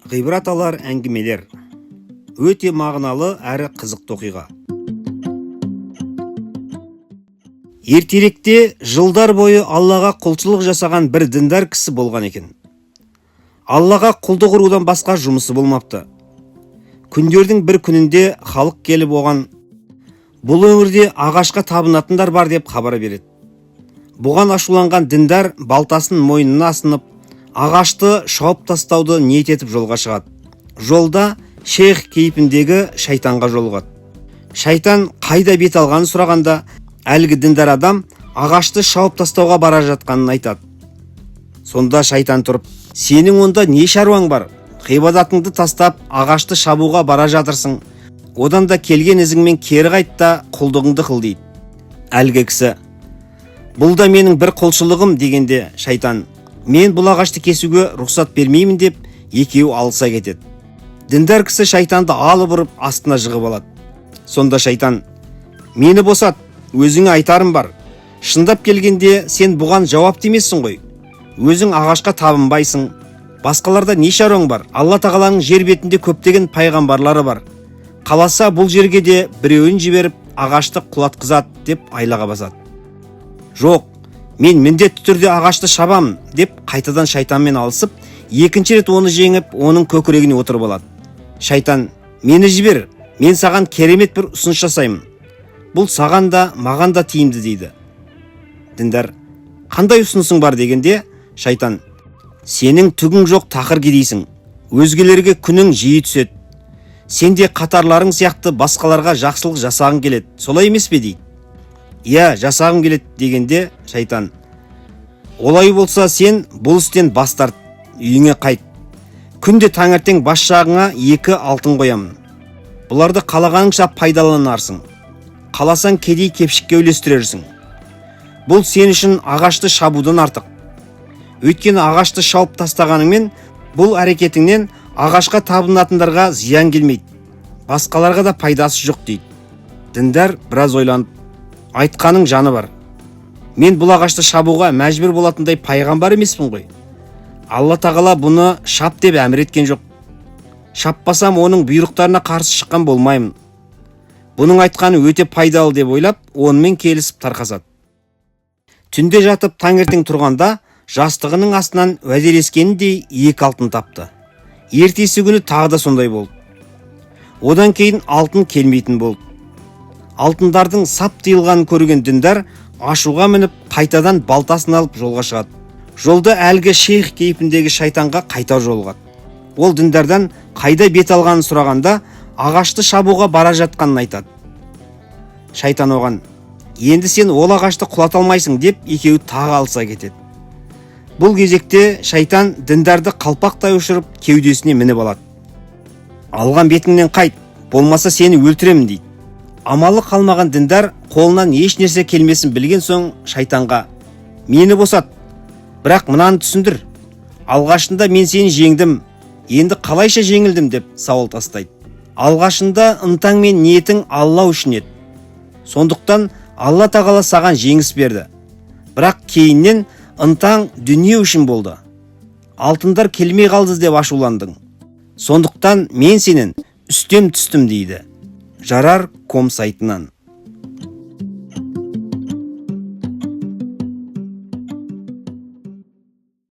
Ғибрат алар әңгімелер. Өте мағыналы әрі қызықты оқиға. Ертеректе жылдар бойы Аллаға құлшылық жасаған бір діндар кісі болған екен. Аллаға құлдық ұрудан басқа жұмысы болмапты. Күндердің бір күнінде халық келіп оған: «Бұл өңірде ағашқа табынатындар бар», – деп хабар береді. Бұған ашуланған діндар балтасын мойнына асынып, ағашты шауып тастауды ниет етіп жолға шығады. Жолда шейх кейпіндегі шайтанға жолығады. Шайтан қайда бет алғанын сұрағанда, әлгі діндар адам ағашты шауып тастауға бара жатқанын айтады. Сонда шайтан тұрып: «Сенің онда не шаруаң бар? Ғибадатыңды тастап, ағашты шабуға бара жатырсың. Одан да келген ізіңмен кері қайт та, құлдығыңды қыл», – дейді. Әлгі кісі: «Бұл да менің бір құлшылығым», – дегенде, шайтан: «Мен бұл ағашты кесуге рұқсат бермеймін», – деп, екеуі алыса кетеді. Діндар кісі шайтанды алып ұрып, астына жығып алады. Сонда шайтан: «Мені босат, өзіңе айтарым бар. Шындап келгенде, сен бұған жауапты емессің ғой. Өзің ағашқа табынбайсың, басқаларда не шаруаң бар? Алла тағаланың жер бетінде көптеген пайғамбарлары бар. Қаласа, бұл жерге де біреуін жіберіп, ағашты құлатқызады», – деп айлаға басады. «Жоқ, мен міндетті түрде ағашты шабамын», – деп, қайтадан шайтанмен алысып, екінші рет оны жеңіп, оның көкірегіне отырып алады. Шайтан: «Мені жібер, мен саған керемет бір ұсыныс жасаймын. Бұл саған да, маған да тиімді», – дейді. Діндар: «Қандай ұсынысың бар?» – дегенде, шайтан: «Сенің түгің жоқ, тақыр кедейсің. Өзгелерге күнің жиі түседі. Сен де қатарларың сияқты басқаларға жақсылық жасағың келеді, солай емес пе?» – дейді. «Иә, жасағым келеді», – дегенде, шайтан: «Олай болса, сен бұл істен бас тарт, үйіңе қайт. Күнде таңертең бас жағыңа екі алтын қоямын. Бұларды қалағаныңша пайдаланарсың. Қаласаң, кедей кепшікке үлестірерсің. Бұл сен үшін ағашты шабудан артық. Өйткені ағашты шауып тастағаныңмен, бұл әрекетіңнен ағашқа табынатындарға зиян келмейді, басқаларға да пайдасы жоқ», – дейді. Діндар біраз ойланып: «Айтқаның жаны бар. Мен бұл ағашты шабуға мәжбүр болатындай пайғамбар емеспін ғой. Алла тағала бұны шап деп әмір еткен жоқ. Шаппасам, оның бұйрықтарына қарсы шыққан болмаймын. Бұның айтқаны өте пайдалы», – деп ойлап, онымен келісіп тарқасады. Түнде жатып, таңертең тұрғанда, жастығының астынан уәделескеніндей екі алтын тапты. Ертесі күні тағы да сондай болды. Одан кейін алтын келмейтін болды. Алтындардың сап тыйылғанын көрген діндар ашуға мініп, қайтадан балтасын алып жолға шығады. Жолда әлгі шейх кейпіндегі шайтанға қайта жолығады. Ол діндардан қайда бет алғанын сұрағанда, ағашты шабуға бара жатқанын айтады. Шайтан оған: «Енді сен ол ағашты құлата алмайсың», – деп, екеуі тағы алыса кетеді. Бұл кезекте шайтан діндарды қалпақтай ұшырып, кеудесіне мініп алады. «Алған бетіңнен қайт, болмаса сені өлтіремін», – дейді. Амалы қалмаған діндар қолынан еш нәрсе келмесін білген соң, шайтанға: «Мені босат, бірақ мынаны түсіндір: алғашында мен сені жеңдім, енді қалайша жеңілдім?» – деп сауал тастайды. «Алғашында ынтаң мен ниетің Алла үшін еді. Сондықтан Алла тағала саған жеңіс берді. Бірақ кейіннен ынтаң дүние үшін болды. Алтындар келмей қалды деп ашуландың. Сондықтан мен сенен үстем түстім», – дейді. Жарар ком сайтынан.